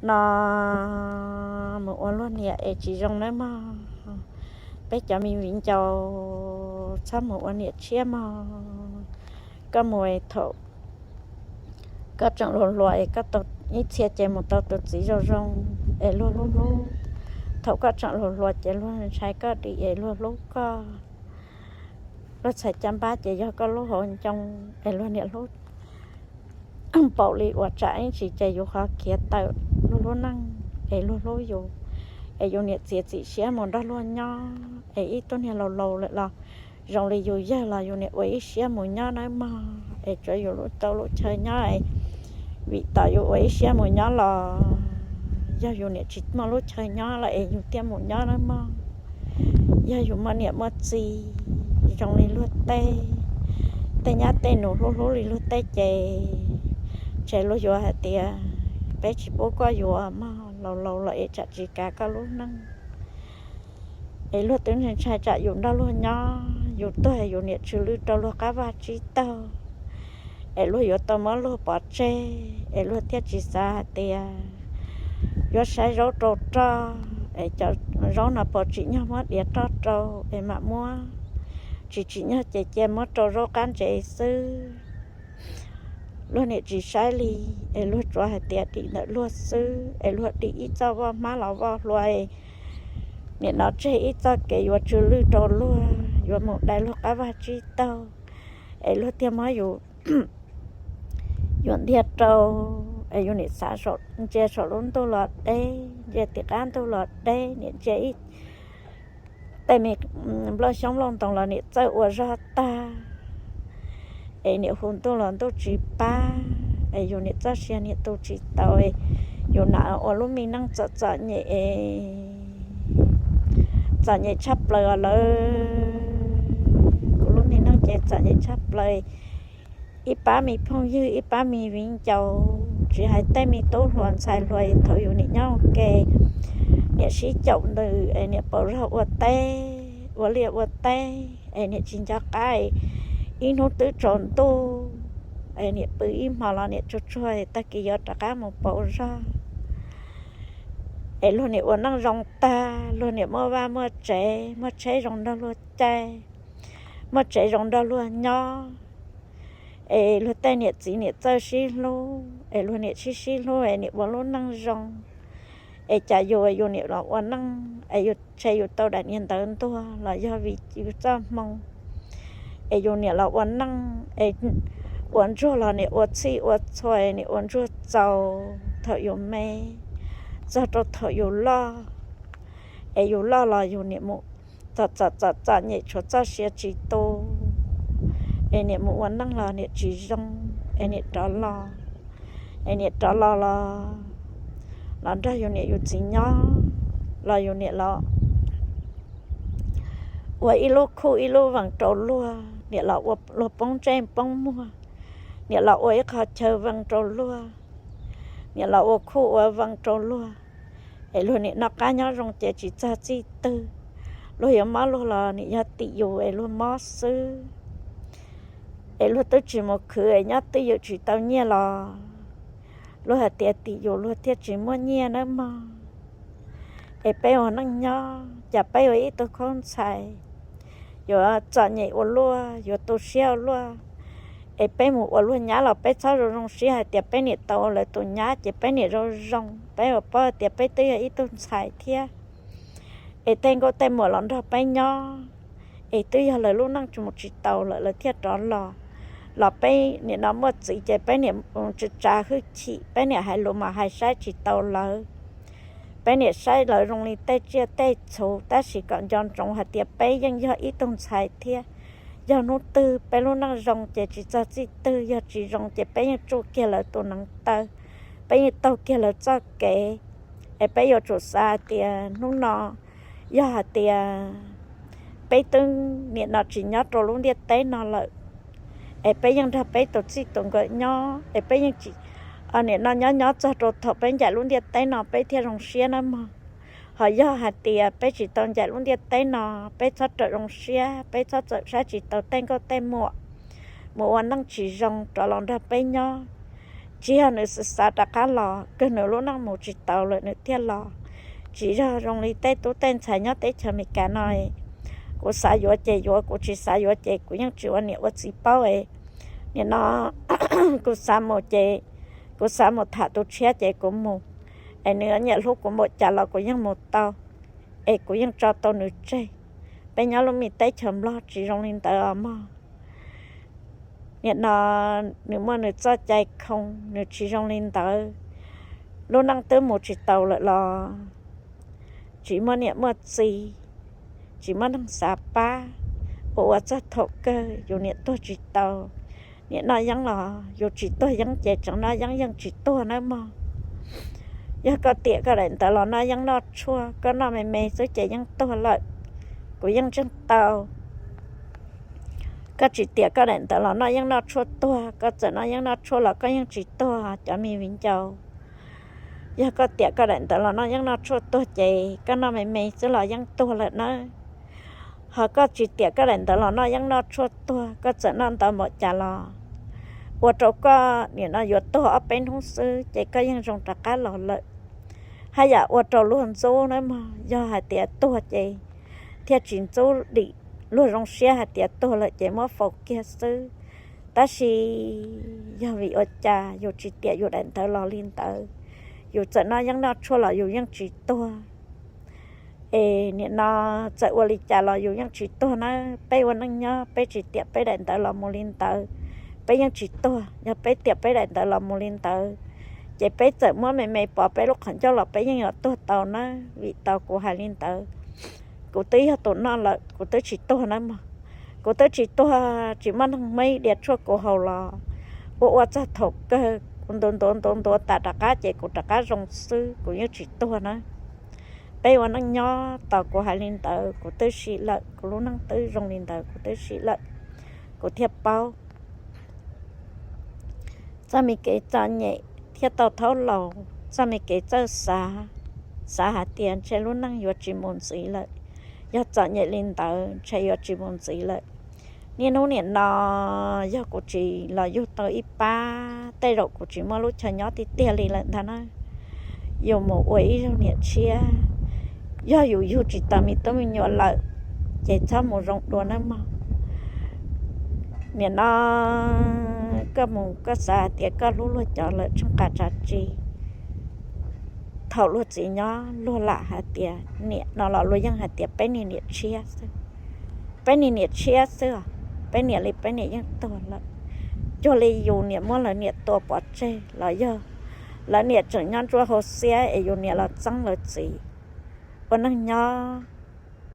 no mus ua luag niam es tsis zoo nawb mog. Peb cov me viv ncaus txhob mus ua niam tshiab mog. Koj mus thaum koj tseem hluas hluas es koj tau ib txhia ces mus tau tus txiv zoo zoo es luag hlub hlub. Thaum koj tseem hluas hluas ces luag ntshai koj dim es luag hlub koj. Luag txhais caj npab ces yog koj lub hauv ncoo es luag niam hlub npaum li uas tsam ib ntsis ces yus ho khiav tawm luag lub neej es luag hlub yus, es yus niam txiav txim siab mus nrog luag nyob es ib tug niag laus laus lawm los zoo li yus yawg los yus niam ua ib siab mus nyob nawb mog. Es tsuav yus lub tau lub chaw nyob es vim tom yus ua ib siab mus nyob los yog yus niam tsis muaj lub chaw nyob lawm es yus thiaj mus nyob nawb mog. Yog yus muaj niam muaj txiv zoo li luag tej, tej nyab tej nus hlub hlub li luag tej ces ntshe luag yuav hais tias peb tsis pub koj yuav mog, laus laus los es tsam tsis kav koj lub neej. Es luag twb ntshai tsam yus nrog luag nyob yus tuag yus niam tsw lwj rau luag qab vaj tsib taug, es luag yuav tau muab luag pov tseg, es luag thiaj tsis xav hais tias yuav saib zaub rau roj es cov zaub no puas tsim nyog muab diav roj rau es mam muab, tsis tsim nyog ces cia muab rau zaub qab ntsev xwb. Luag niam tsis saib li, es luag tsuav hais tias dim ntawm luag xwb, es luag dim ib txoj voj hmab los voj hlua, nim no tseg ib txoj kev yuav tsw lwj rau luag, yuav mus dai luag qab vaj tsib taug, es luag thiaj muab yus yuav ntiag rau, es yus niam xav ntsia saum lub ntuj los deb, ntsia tim qab ntuj los deb, niam ntsia ib tej me nplooj xyoob nplooj ntoos los niam txawj ua zog tag, es niam hu ntuj los ntuj tsis pab, es yus niam txoj sia niam tu tsis tau, yus nam ua lub me neej txom txom nyem, txom nyem tshaj plaws os lawv. Kuv lub me neej ces txom nyem tshaj plaws. Ib pab me phooj ywg, ib pab me viv ncaus, tsis hais tej me tub hluas ntxhais hluas, thaum yus niam nyob ua ke, niam sib caum ntws es niam pauv zog ua teb, ua liaj ua teb, es niam tsis nco qab, ib hnub twb tsaus ntuj, es niam pw ib hmo los niam tsuag tsuag, tag kis yuav rov qab mus pauv zog. Es luag niam ua neej zoo tag, luag niam muaj vaj muaj tsev, muaj tsheb zoo nrog luag caij, muaj tsev zoo nrog luag nyob, es luag tej niam txiv niam txawj sib hlub, es luag niam sib sib hlub es niam ua lub neej zoo. Es cas yus, yus niam los ua neej es yus, ntshe yus tau daim niag ntawv ntuag los yog vim yus txoj hmoo, es yus niam los ua neej es ua ntsuag los niam ua txhij ua txhua, niam ua ntsuag txaus thaum yus me, txog rau thaum yus loj, es yus loj los yus niam mus txom txom txom txom nyem tshuav txoj sia tsis tu, es niam mus ua neej los niam tsis zoo, es niam rov los, es niam rov los los, los nrog yus niam yus txiv nyob, los yus niam los ua ib lub khuj ib lub vees rau luag, niam los ua luag poob ntsej poob muag, niam los ua ib qho chaw vees rau luag, niam los ua khuj ua vees rau luag, es luag niam noj qab nyob zoo ces tsis txog txij twg. Luag yuav mob luag los niam yog tim yus es luag mob xwb. Es luag twb tsis mus khwv es nyob twj ywm tsis tau nyiaj los luag hais tias tim yus luag thiaj tsis muaj nyiaj nawb mog. Es peb ua neej nyob cas peb ua ib tug khaub ntxhais, yuav txom nyem ua luaj, yuav tu siab ua luaj. Es peb mus ua luag nyab los peb txhob zoo zoo siab hais tias peb niam tau ua lawv tus nyab ces peb niam zoo zoo. Peb ua paub tias peb twb yog ib tug ntxhais thiab, es tej nkauj tej muam los nrog peb nyob, es twb yog lawv lub neej tsis mus tsis tau lawm lawv thiaj rov los, los peb nim no muaj txiv ces peb niam tsa tsa hwj chim, peb niam hais lus mas hais saib tsis tau lawv. Peb niam saib lawv zoo li tej tsiaj tej txhu, tab sis kom nco ntsoov hais tias peb yeej yog ib tug ntxhais thiab. Yog hnub twg peb lub neej zoo ces tsis txog txij twg, yog tsis zoo ces peb yeej tsuj kiag lawv tus neev taw, peb yeej taug kiag lawv txoj kev. Es peb yuav tsum xav hais tias hnub no yog hais tias peb twb nim no tsis nyob rau lub ntiaj teb no lawm, es peb yeej nrog peb tus txij tus nkawm nyob, es peb yeej tsis, nim no nyob nyob txog rau thaum peb ncaim lub ntiaj teb no peb thiaj zoo siab nawb mog. Ho yog hais tias peb tsis tau ncaim lub ntiaj teb no, peb txhob rawm zoo siab, peb txhob txawm saib tsis tau tej nkauj tej muam mus ua neej tsis zoo rov los nrog peb nyob. Tsis yog nws xav xav rov qab los, kawg nws lub neej mus tsis tau lawm nws thiaj los. Tsis yog zoo li tej tub tej ntxhais nyob teb chaws Amelikas no, kuv xav yuav ces yuav, kuv tsis xav yuav ces kuv yeej tsis ua niam ua txiv paub es, nim no kuv xav mus ces kuv xav mus tham tus tshiab ces kuv mus, es nws nyiam hlub kuv npaum cas los kuv yeej mus tau, es kuv yeej tso tau nws tseg. Peb nyob lub me teb chaws Nplog tsis zoo li ntawd os mog. Nim no nws muaj nws txoj cai khoo, nws tsis zoo li ntawd. Lub neej twb mus tsis tau lawm los tsis muaj niam muaj txiv, tsis muaj neeg xav pab, ua ua txog thaum kawg yus niam tuag tsis tau. Niam noj yeeb los yus tsis tuag yeeb ces tseem noj yeeb yeej tsis tuag nawb mog. Yog koj tiam koj daim ntawv los noj yeeb noj tshuaj, koj noj me me xwb ces yeej tuag lawm, kuv yeej ntseeg tau. Koj tsis tiam koj daim ntawv los noj yeeb noj tshuaj tuag, koj txawm noj yeeb noj tshuaj los koj yeej tsis tuag cov me viv ncaus. Yog koj tiam koj daim ntawv los noj yeeb noj tshuaj tuag ces koj noj me me xwb los yeej tuag lawm nawb. Ho koj tsis tiam koj daim ntawv los noj yeeb noj tshuaj tuag, koj txawm noj ntau npaum cas los ua rau koj nim no yuav tuag ob peb hnub xwb ces koj yeej zoo rov qab los lawm. Haj yam ua rau luag ntxub nawb mog, yog hais tias tuag ces thiaj tsis ntxub dim, luag zoo siab hais tias tuag lawm ces muab faus kiag xwb. Tab sis yog vim ua cas yus tsis tiam yus daim ntawv los li ntawd, yus txawm noj yeeb noj tshuaj los yus yeej tsis tuag. Es nim no txawm ua li cas los yus yeej tsis tuag nawb. Peb ua neej nyob peb tsis tiam peb daim ntawv los mus li ntawd, peb yeej tsis tuag. Yog peb tiam peb daim ntawv los mus li ntawd, ces peb txawm muab me me pov peb lub qhov ncauj los peb yeej yuav tuag tau nawb, vim tau kuv hais li ntawd. Kuv twb yog tus noj lawm, kuv twb tsis tuag nawb mog. Kuv twb tsis tuag, tsis muaj neeg muab ib diav tshuaj kuv haus los ua ua txog thaum kawg kuv ntuav ntuav ntuav ntuav tas rov qab ces kuv rov qab zoo xwb, kuv yeej tsis tuag nawb. Peb ua neej nyob tau kuv hais li ntawd, kuv twb sim lawm, kuv lub neej twb zoo li ntawd, kuv twb sim lawm, kuv thiaj paub. Txoj me kev txom nyem thiaj tau thaub laus, txoj me kev txawj xav, xav hais tias ntshe lub neej yuav tsis mus ntxiv lawm. Yog txom nyem li ntawd ntshe yuav tsis mus ntxiv lawm. Niaj hnub nim no yog kuv tsis los yug tau ib pab, tej zaum kuv tsis muaj lub chaw nyob tiag tiag li lawm ntag na. Yus mus ua ib zaug niam tshiab, yog yus yug tsis tau me tub me nyuam lawm, ces txhob mus zoo dua nawb mog. Nim no koj mus koj xav hais tias koj hlub luag cov lawm tsheej qas tsav tsi. Thaum luag txiv nyob luag lam hais tias niam no los luag yeej hais tias peb niag niam tshiab xwb. Peb niag niam tshiab xwb os, peb niam li peb niam yeej tuag lawm. Cuag li yus niam muab lawv niam tua pov tseg los yog lawv niam tseem nyob ntsuab hauv xiab es yus niam los txeeb lawv txiv. Ua neej nyob